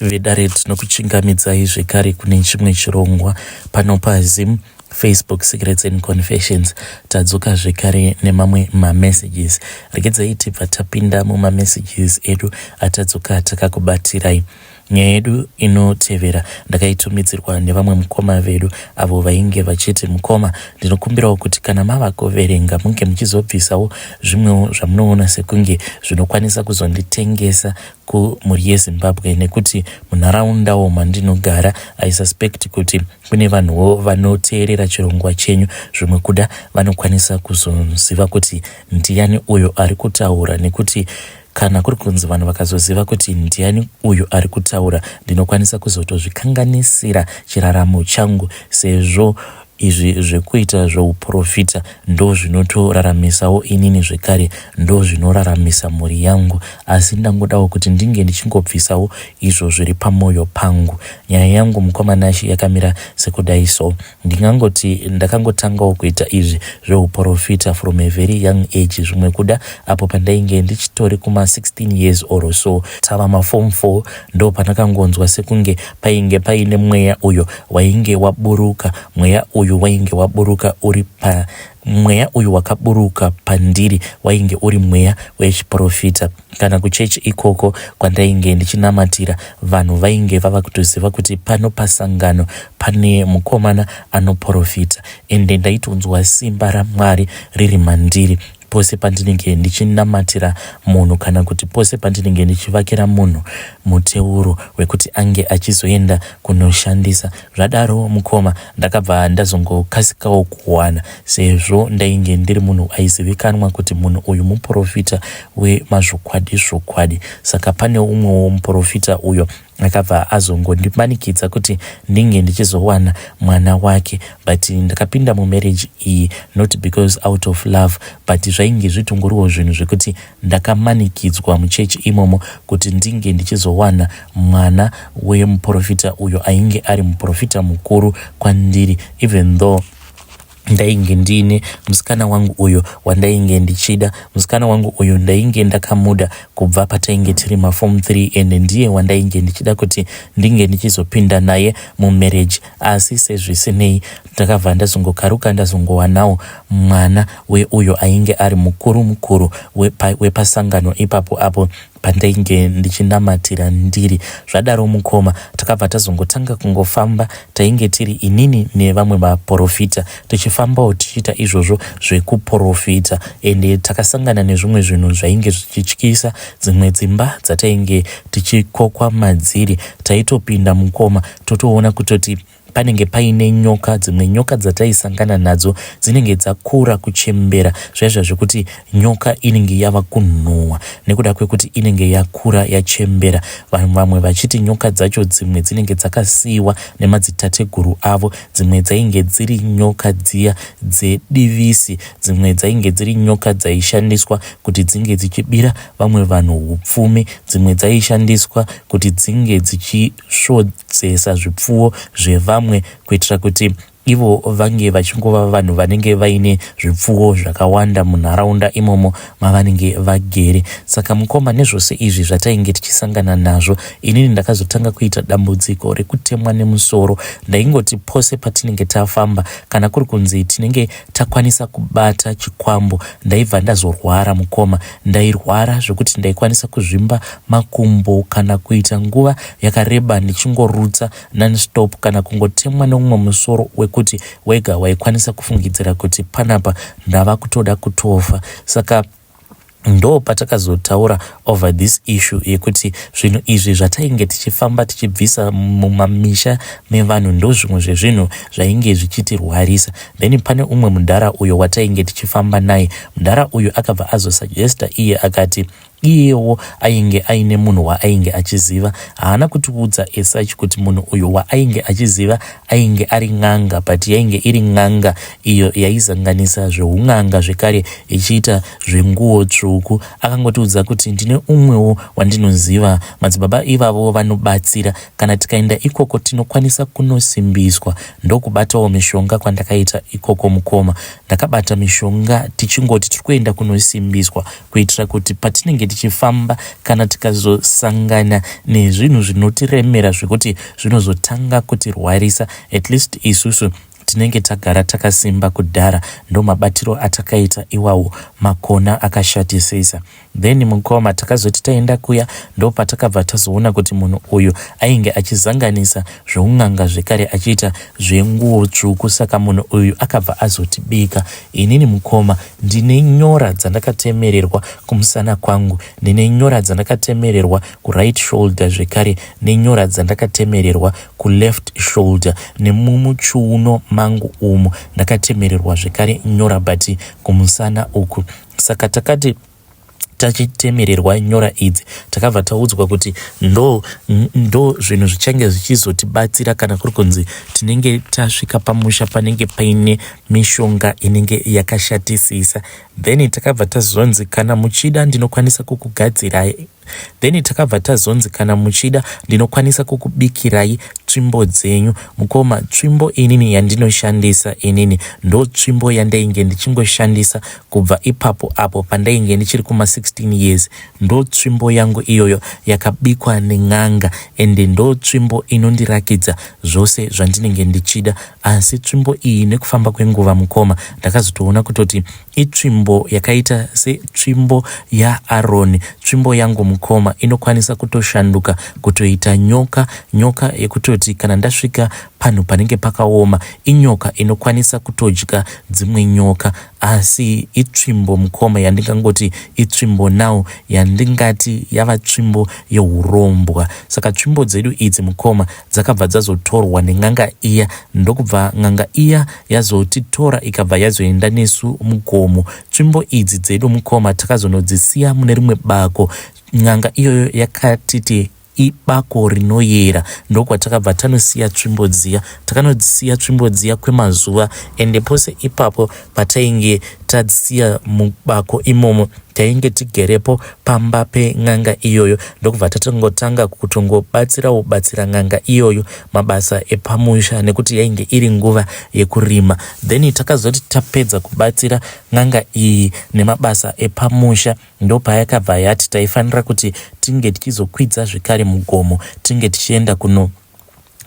Vedare, tinokuchingamidzai zvekare kune chimwe chirongwa pano paZim Facebook Secrets and Confessions. Tadzoka zvekare nemamwe mamessages. Regedzai tibva tapinda mumamessages edu atadzoka takakubatirai. Nyaya yedu inotevera ndakaitumidzirwa nevamwe mukoma vedu avo vainge vachiti, "Mukoma, ndinokumbirawo kuti kana mava kuverenga munge muchizobvisawo zvimwewo zvamunoona sekunge zvinokwanisa kuzonditengesa kumhuri yeZimbabwe, nekuti munharaundawo mandinogara I suspect kuti kune vanhuwo vanoteerera chirongwa chenyu. Zvimwe kuda vanokwanisa kuzoziva kuti ndiani uyo ari kutaura, nekuti kana kuri kunzi vanhu vakazoziva kuti ndiani uyu ari kutaura, ndinokwanisa kuzotozvikanganisira chiraramo changu, sezvo izvi zvekuita zveuprofita ndo zvinotoraramisawo inini, zvekare ndo zvinoraramisa mhuri yangu. Asi ndangodawo kuti ndinge ndichingobvisawo izvo zviri pamwoyo pangu." Nyaya yangu, mukoma Nashi, yakamira sekudai. So ndingangoti ndakangotangawo kuita izvi zveuprofita from a very young age, zvimwe kuda apo pandainge ndichitori kuma16 years or so, tava maform 4, ndo pandakangonzwa sekunge painge paine mweya uyo wainge waburuka. Mweya uyu wainge waburuka uri pa mweya uyu wakaburuka pandiri wainge uri mweya wechiprofita. Kana kuchechi ikoko kwandainge ndichinamatira, vanhu vainge vava kutoziva kuti pano pasangano pane mukomana anoprofita, ende ndaitonzwa simba raMwari riri mandiri pose pandinenge ndichinamatira munhu kana kuti pose pandinenge ndichivakira munhu muteuro wekuti ange achizoenda kunoshandisa. Zvadaro, mukoma, ndakabva ndazongokasikawo kuwana, sezvo ndainge ndiri munhu aizivikanwa kuti munhu uyu muprofita wemazvokwadi zvokwadi. Saka pane umwewo muprofita uyo akabva azongondimanikidza kuti ndinge ndichizowana mwana wake, but ndakapinda mumarriage iyi not because out of love, but zvainge zvitongoriwo zvinhu zvekuti ndakamanikidzwa muchechi imomo kuti ndinge ndichizowana mwana wemuprofita uyo ainge ari muprofita mukuru kwandiri, even though ndainge ndiine musikana wangu uyo wandainge ndichida. Musikana wangu uyu ndainge ndakamuda kubva patainge tiri maform 3, ende ndiye wandainge ndichida kuti ndinge ndichizopinda naye mumarriage. Asi sezvisinei, ndakabva ndazongokaruka ndazongowanawo mwana weuyo ainge ari mukuru mukuru wepasangano ipapo apo pandainge ndichinamatira ndiri. Zvadaro, mukoma, takabva tazongotanga kungofamba. Tainge tiri inini nevamwe vaprofita, tichifambawo tichiita izvozvo zvekuprofita, ende takasangana nezvimwe zvinhu zvainge zvichityisa. Dzimwe dzimba dzatainge tichikokwa madziri, taitopinda, mukoma, totoona kutoti panenge paine nyoka. Dzimwe nyoka dzataisangana nadzo dzinenge dzakura kuchembera zvaizva zvekuti nyoka inenge yava kunhuhwa nekuda kwekuti inenge yakura yachembera. Vanhu vamwe vachiti nyoka dzacho dzimwe dzinenge dzakasiyiwa nemadzitateguru avo. Dzimwe dzainge dziri nyoka dziya dzedivisi, dzimwe dzainge dziri nyoka dzaishandiswa kuti dzinge dzichibira vamwe vanhu upfumi, dzimwe dzaishandiswa kuti dzinge dzichisvodzesa zvipfuwo zvevamwe kuitira kuti ivo vange vachingova vanhu vanenge vaine zvipfuwo zvakawanda munharaunda imomo mavanenge vagere. Saka, mukoma, nezvose izvi zvatainge tichisangana nazvo, inini ndakazotanga kuita dambudziko rekutemwa nemusoro. Ndaingoti pose patinenge tafamba, kana kuri kunzi tinenge takwanisa kubata chikwambo, ndaibva ndazorwara. Mukoma, ndairwara zvekuti ndaikwanisa kuzvimba makumbo kana kuita nguva yakareba ndichingorutsa nonstop, kana kungotemwa neumwe musoro wekuti wega waikwanisa kufungidzira kuti panapa ndava kutoda kutofa. Saka ndo patakazotaura over this issue yekuti zvinhu izvi zvatainge tichifamba tichibvisa mumamisha mevanhu ndo zvimwe zvezvinhu zvainge zvichitirwarisa. Then pane umwe mudhara uyo watainge tichifamba naye. Mudhara uyu akabva azosuggesta iye, akati iyewo ainge aine munhu waainge achiziva. Haana kutiudza as such kuti munhu uyu waainge achiziva ainge ari n'anga, but yainge iri n'anga iyo yaizanganisa zveun'anga zvekare ichiita zvenguo tsvuku. Akangotiudza kuti, "Ndine umwewo wandinoziva, madzibaba ivavo vanobatsira. Kana tikaenda ikoko tinokwanisa kunosimbiswa." Ndokubatawo mishonga kwandakaita ikoko. Mukoma, ndakabata mishonga tichingoti tiri kuenda kunosimbiswa kuitira kuti patinenge tichifamba kana tikazosangana nezvinhu zvinotiremera zvekuti zvinozotanga kutirwarisa, at least isusu tinenge tagara takasimba kudhara. Ndomabatiro atakaita iwawo makona akashatisisa. Then mukoma takazoti taenda kuya ndopatakabva tazoona kuti munhu uyu ainge achizanganisa zveun'anga zvekare achiita zvenguwo tsvuku. Saka munhu uyu akabva azotibika. Inini mukoma ndine nyora dzandakatemererwa kumusana kwangu, ndine nyora dzandakatemererwa kuright shoulder zvekare nenyora dzandakatemererwa kuleft shoulder, nemumuchiuno mangu umu ndakatemererwa zvekare nyora, but kumusana uku. Saka takati tachitemererwa nyora idzi, takabva taudzwa kuti ndo zvinhu zvichange zvichizotibatsira kana kuri kunzi tinenge tasvika pamusha panenge paine mishonga inenge yakashatisisa. Then takabva tazonzi kana muchida ndinokwanisa kukugadzirai, then takabva tazonzi kana muchida ndinokwanisa kukubikirai tsvimbo dzenyu. Mukoma, tsvimbo inini yandinoshandisa inini ndo tsvimbo yandainge ndichingoshandisa kubva ipapo apo pandainge ndichiri kuma16 years. Ndo tsvimbo yangu iyoyo yakabikwa nen'anga, ende ndo tsvimbo inondirakidza zvose zvandinenge ndichida. Asi tsvimbo iyi nekufamba kwenguva, mukoma, ndakazotoona kutoti itsvimbo yakaita setsvimbo yaAroni. Tsvimbo yangu, mukoma, inokwanisa kutoshanduka kutoita nyoka, nyoka yekutoti kana ndasvika panhu panenge pakaoma, inyoka inokwanisa kutodya dzimwe nyoka. Asi itsvimbo, mukoma, yandingangoti itsvimbo now yandingati yava tsvimbo yeurombwa. Saka tsvimbo dzedu idzi, mukoma, dzakabva dzazotorwa nen'anga iya, ndokubva n'anga iya yazotitora ikabva yazoenda nesu mugomo. Tsvimbo idzi dzedu, mukoma, takazonodzisiya mune rimwe bako. N'anga iyoyo yakatiti ibako rinoyera, ndokwatakabva tanosiya tsvimbo dziya. Takanodzisiya tsvimbo dziya kwemazuva, ende pose ipapo patainge tadzisiya mubako imomo, tainge tigerepo pamba pen'anga iyoyo, ndokubva tatongotanga kutongobatsirawo batsira n'anga iyoyo mabasa epamusha nekuti yainge iri nguva yekurima. Then takazoti tapedza kubatsira n'anga iyi nemabasa epamusha, ndopayakabva yati taifanira kuti tinge tichizokwidza zvekare mugomo, tinge tichienda kuno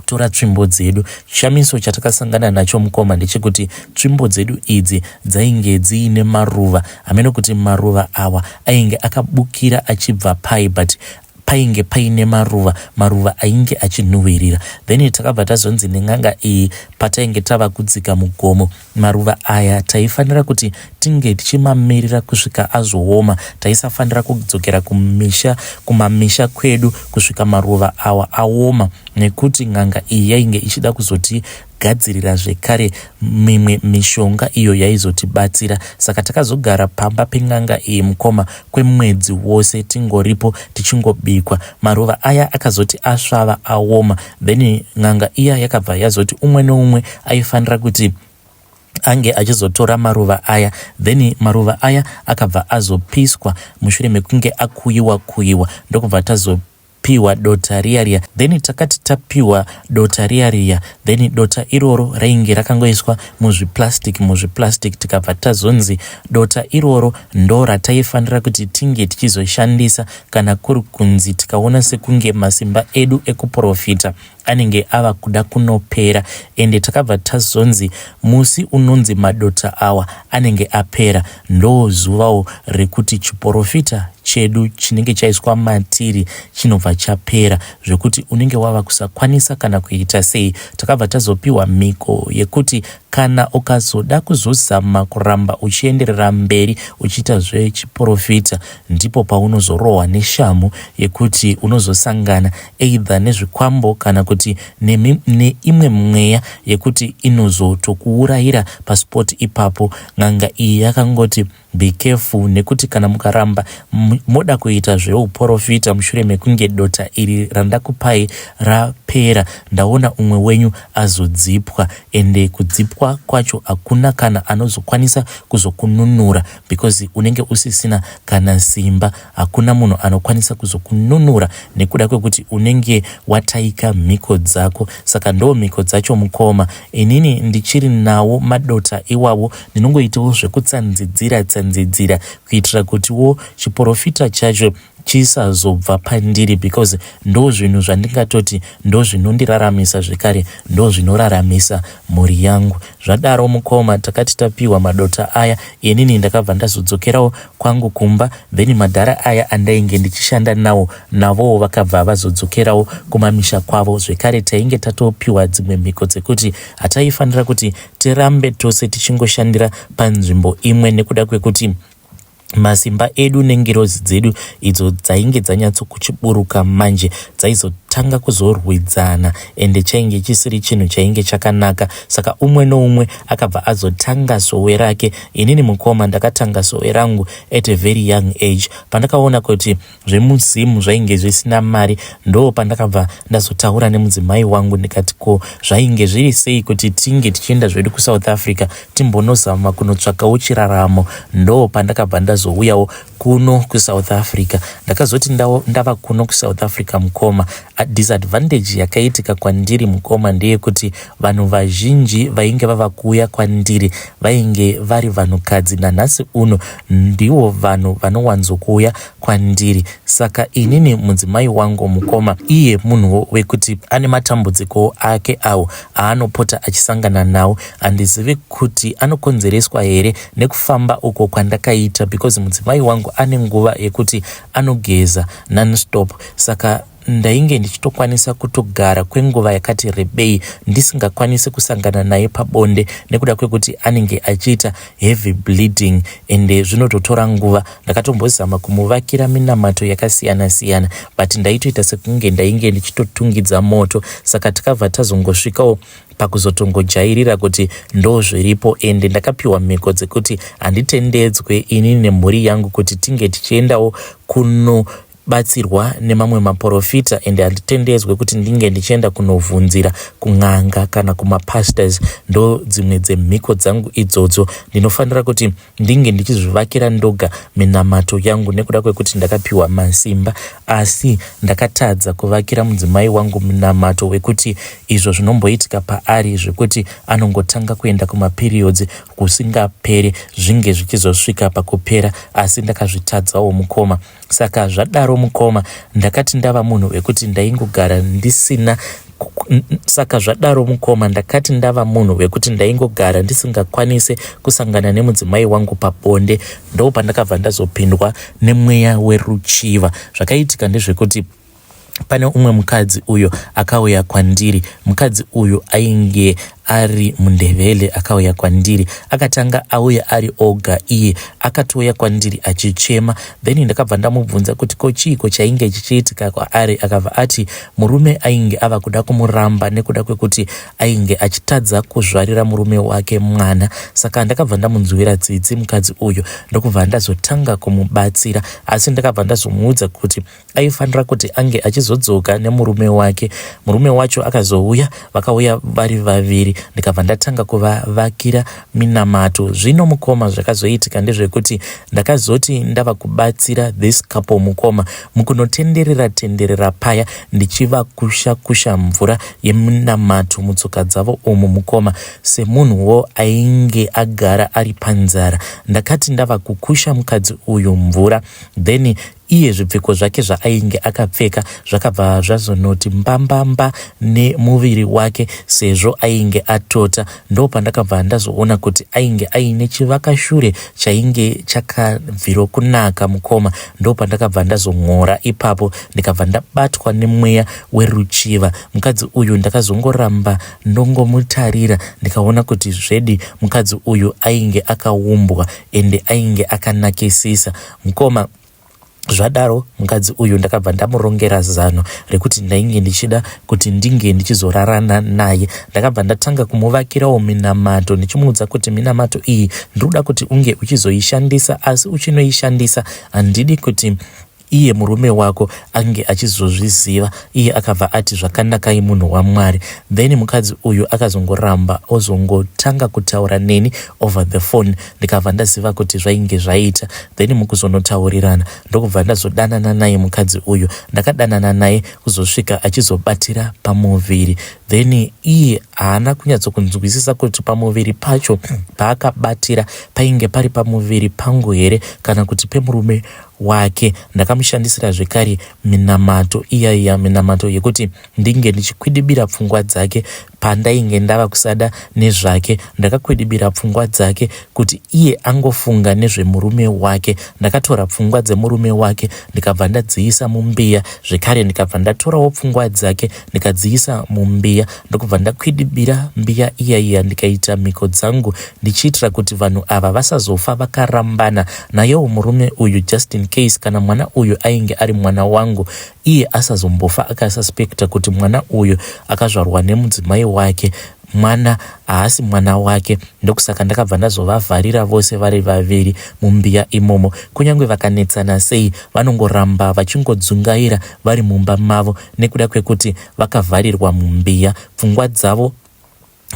tora tsvimbo dzedu. Chishamiso chatakasangana nacho, mukoma, ndechekuti tsvimbo dzedu idzi dzainge dziine maruva. Hameno kuti maruva awa ainge akabukira achibva pai, but painge paine maruva, maruva ainge achinhuhwirira. Then takabva tazonzi nen'anga iyi patainge tava kudzika mugomo, maruva aya taifanira kuti tinge tichimamirira kusvika azooma. Taisafanira kudzokera kumisha, kumamisha kwedu, kusvika maruva awa aoma, nekuti n'anga iyi yainge ichida kuzotigadzirira zvekare mimwe mishonga iyo yaizotibatsira. Saka takazogara pamba pen'anga iyi, mukoma, kwemwedzi wose tingoripo tichingobikwa. Maruva aya akazoti asvava aoma, then n'anga iya yakabva yazoti umwe neumwe aifanira kuti ange achizotora maruva aya. Then maruva aya akabva azopiswa mushure mekunge akuyiwa kuyiwa, ndokubva tazopiwa dota riya riya. Then takati tapiwa dota riya riya, then dota iroro rainge rakangoiswa muzviplastic, muzviplastic. Tikabva tazonzi dota iroro ndo rataifanira kuti tinge tichizoshandisa kana kuri kunzi tikaona sekunge masimba edu ekuprofita anenge ava kuda kunopera. Ende takabva tazonzi musi unonzi madota awa anenge apera ndo zuvawo rekuti chiprofita chedu chinenge chaiswa matiri chinobva chapera, zvekuti unenge wava kusakwanisa kana kuita sei. Takabva tazopiwa mhiko yekuti kana ukazoda kuzozama kuramba uchienderera mberi uchiita zvechiprofita, ndipo paunozorohwa neshamhu yekuti unozosangana either nezvikwambo kana kuti neimwe mweya yekuti inozotokuurayira paspot ipapo. N'anga iyi yakangoti be careful, nekuti kana mukaramba moda kuita zveuprofita mushure mekunge dota iri randakupai rapera, ndaona umwe wenyu azodzipwa, ende kudzipwa kwacho hakuna kana anozokwanisa kuzokununura, because unenge usisina kana simba. Hakuna munhu anokwanisa kuzokununura nekuda kwekuti unenge wataika mhiko dzako. Saka ndo mhiko dzacho, mukoma. Inini ndichiri nawo madota iwawo, ndinongoitawo zvekutsanzidzira. kutsanzidzira kuitira kutiwo chiporofita chacho chisazobva pandiri because ndozvinhu zvandingatoti ndozvinondiraramisa zvekare ndozvinoraramisa mhuri yangu. Zvadaro mukoma takati tapiwa madota aya inini ndakabva ndazodzokerawo kwangu kumba then madhara aya andainge ndichishanda nawo navowo vakabva vazodzokerawo kumamisha kwavo zvekare tainge tatopiwa dzimwe mhiko dzekuti hataifanira kuti tirambe tose tichingoshandira panzvimbo imwe nekuda kwekuti masimba edu nengirozi dzedu idzo dzainge dzanyatsokuchiburuka manje dzaizotanga kuzorwidzana ende chainge chisiri chinhu chainge chakanaka saka umwe noumwe akabva azotanga sowe rake inini mukoma ndakatanga sowe rangu at a very young age pandakaona kuti zvemuzimu zvainge zvisina mari ndo pandakabva ndazotaura nemudzimai wangu ndikati ko zvainge zviri sei kuti tinge tichienda zvedu kusouth africa timbonozama kunotsvakawo chiraramo ndo pandakabva ndazouyawo kuno kusouth africa ndakazoti ndava kuno kusouth africa mukoma disadvantage yakaitika kwandiri mukoma ndeyekuti vanhu vazhinji vainge vava kuuya kwandiri vainge vari vanhukadzi nanhasi uno ndivo vanhu vanowanzokuuya kwandiri saka inini mudzimai wangu mukoma iye munhuwo wekuti ane matambudziko ake awo aanopota achisangana nawo handizivi kuti anokonzereswa here nekufamba uko kwandakaita because mudzimai wangu ane nguva yekuti anogeza nonstop saka ndainge ndichitokwanisa kutogara kwenguva yakati rebei ndisingakwanisi kusangana naye pabonde nekuda kwekuti anenge achiita heavy bleeding ende zvinototora nguva ndakatombozama kumuvakira minamato yakasiyana siyana but ndaitoita sekunge ndainge ndichitotungidza moto saka takabva tazongosvikawo pakuzotongojairira kuti ndo zviripo ende ndakapiwa mhiko dzekuti handitendedzwe ini nemhuri yangu kuti tinge tichiendawo kuno batsirwa nemamwe maporofita ende handitendedzwe kuti ndinge ndichienda kunovhunzira kun'anga kana kumapastors ndo dzimwe dzemhiko dzangu idzodzo ndinofanira kuti ndinge ndichizvivakira ndoga minamato yangu nekuda kwekuti ndakapiwa masimba asi ndakatadza kuvakira mudzimai wangu minamato wekuti izvo zvinomboitika paari zvekuti anongotanga kuenda kumaperiods kusingaperi zvinge zvichizosvika pakupera asi ndakazvitadzawo mukoma Saka zvadaro mukoma ndakati ndava munhu wekuti ndaingogara ndisina saka zvadaro mukoma ndakati ndava munhu wekuti ndaingogara ndisingakwanise kusangana nemudzimai wangu pabonde ndo pandakabva ndazopindwa nemweya weruchiva zvakaitika ndezvekuti pane umwe mukadzi uyo akauya kwandiri mukadzi uyu ainge ari mundevele akauya kwandiri akatanga auya ari oga iye akatouya kwandiri achichema then ndakabva ndamubvunza kuti ko chiiko chainge chichiitika kwaari akabva ati murume ainge ava kuda kumuramba nekuda kwekuti ainge achitadza kuzvarira murume wake mwana saka ndakabva ndamunzwira tsitsi mukadzi uyu ndokubva ndazotanga kumubatsira asi ndakabva ndazomuudza kuti aifanira kuti ange achizodzoka nemurume wake murume wacho akazouya vakauya vari vaviri ndikabva ndatanga kuvavakira minamato zvino mukoma zvakazoitika ndezvekuti ndakazoti ndava kubatsira this couple mukoma mukunotenderera tenderera paya ndichivakusha kusha mvura yeminamato mutsoka dzavo umu mukoma semunhuwo ainge agara ari panzara ndakati ndava kukusha mukadzi uyu mvura then Iye zvipfeko zvake zvaainge akapfeka zvakabva zvazonoti mbambamba nemuviri wake sezvo ainge atota. Ndopandakabva ndazoona kuti ainge aine chivakashure chainge chakabviro kunaka mukoma. Ndopandakabva ndazon'ora ipapo ndikabva ndabatwa nemweya weruchiva. Mukadzi uyu ndakazongoramba ndongomutarira ndikaona kuti zvedi mukadzi uyu ainge akaumbwa ende ainge akanakisisa. Mukoma Zvadaro mukadzi uyu ndakabva ndamurongera zano rekuti ndainge ndichida kuti ndinge ndichizorarana naye. Ndakabva ndatanga kumuvakirawo minamato ndichimuudza kuti minamato iyi ndinoda kuti unge uchizoishandisa asi uchinoishandisa handidi kuti iye murume wako ange achizozviziva. Iye akabva ati zvakanakai munhu waMwari. Then mukadzi uyu akazongoramba ozongotanga kutaura neni over the phone ndikabva ndaziva kuti zvainge zvaita then mukuzonotaurirana ndokubva ndazodanana naye mukadzi uyu ndakadanana naye kuzosvika achizobatira pamuviri then iye Haana kunyatsokunzwisisa kuti pamuviri pacho paakabatira painge pari pamuviri pangu here kana kuti pemurume wake. Ndakamushandisira zvekare minamato iya iya, minamato yekuti ndinge ndichikwidibira pfungwa dzake pandainge ndava kusada nezvake. Ndakakwidibira pfungwa dzake kuti iye angofunga nezvemurume wake. Ndakatora pfungwa dzemurume wake ndikabva ndadziisa mumbiya zvekare, ndikabva ndatorawo pfungwa dzake ndikadziisa mumbiya, ndokubva ndakwidibira mbiya iya iya, ndikaita mhiko dzangu ndichiitira kuti vanhu ava vasazofa vakarambana nayewo murume uyu, just in case kana mwana uyu ainge ari mwana wangu, iye asazombofa akasuspecta kuti mwana uyu akazvarwa nemudzimai wake, mwana haasi mwana wake. Ndokusaka ndakabva ndazovavharira vose vari vaviri mumbiya imomo. Kunyange vakanetsana sei, vanongoramba vachingodzungaira vari mumba mavo nekuda kwekuti vakavharirwa mumbiya, pfungwa dzavo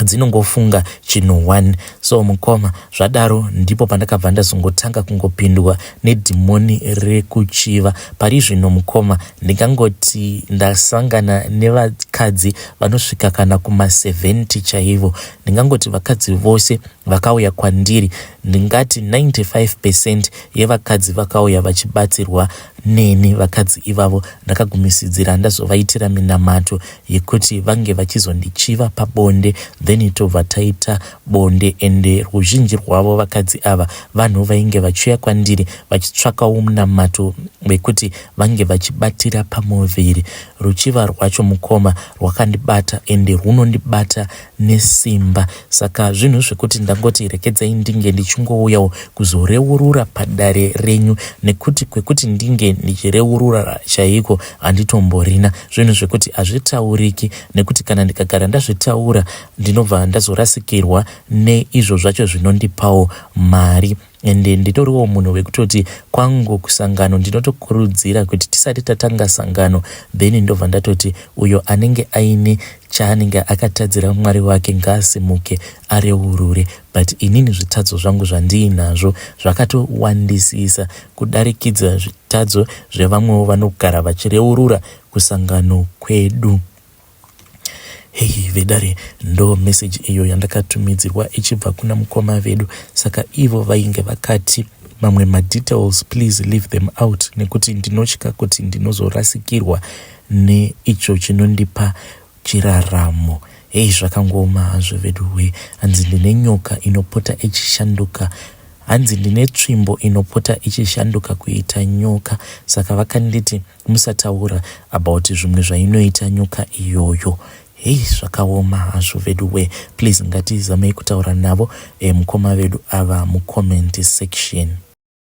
dzinongofunga chinhu one. So mukoma, zvadaro ndipo pandakabva ndazongotanga kungopindwa nedhimoni rekuchiva. Pari zvino mukoma, ndingangoti ndasangana nevakadzi vanosvika kana kuma70 chaivo. Ndingangoti vakadzi vose vakauya kwandiri, ndingati 95% yevakadzi vakauya vachibatsirwa neni, vakadzi ivavo ndakagumisidzira ndazovaitira minamato yekuti vange vachizondichiva pabonde, then tobva taita bonde. Ende ruzhinji rwavo vakadzi ava vanhu vainge vachiuya kwandiri vachitsvakawo munamato wekuti vange vachibatira pamuviri. Ruchiva rwacho mukoma rwakandibata, ende rwunondibata nesimba. Saka zvinhu zvekuti ndangoti rekedzai ndinge ndichingouyawo kuzoreurura padare renyu, nekuti kwekuti ndinge ndichireurura chaiko handitomborina. Zvinhu zvekuti hazvitauriki, nekuti kana ndikagara ndazvitaura ndinobva ndazorasikirwa neizvo zvacho zvinondipawo mari. Ende nditoriwo munhu wekutoti kwangu kusangano ndinotokurudzira kuti tisati tatanga sangano, then ndobva ndatoti uyo anenge aine chaanenge akatadzira Mwari wake ngaasimuke areurure. But inini zvitadzo zvangu zvandiinazvo zvakatowandisisa kudarikidza zvitadzo zvevamwewo vanogara vachireurura kusangano kwedu. Hei vedare, ndo meseji iyo yandakatumidzirwa ichibva kuna mukoma vedu. Saka ivo vainge vakati mamwe madetails please leave them out, nekuti ndinotya kuti ndinozorasikirwa neicho chinondipa chiraramo. Hei, zvakangooma hazvo vedu we. Hanzi ndine nyoka inopota ichishanduka, hanzi ndine tsvimbo inopota ichishanduka kuita nyoka. Saka vakanditi musataura about zvimwe zvainoita nyoka iyoyo. Hei, zvakaoma hazvo vedu we. Please ngatizamei kutaura navo mukoma vedu ava mucomment section.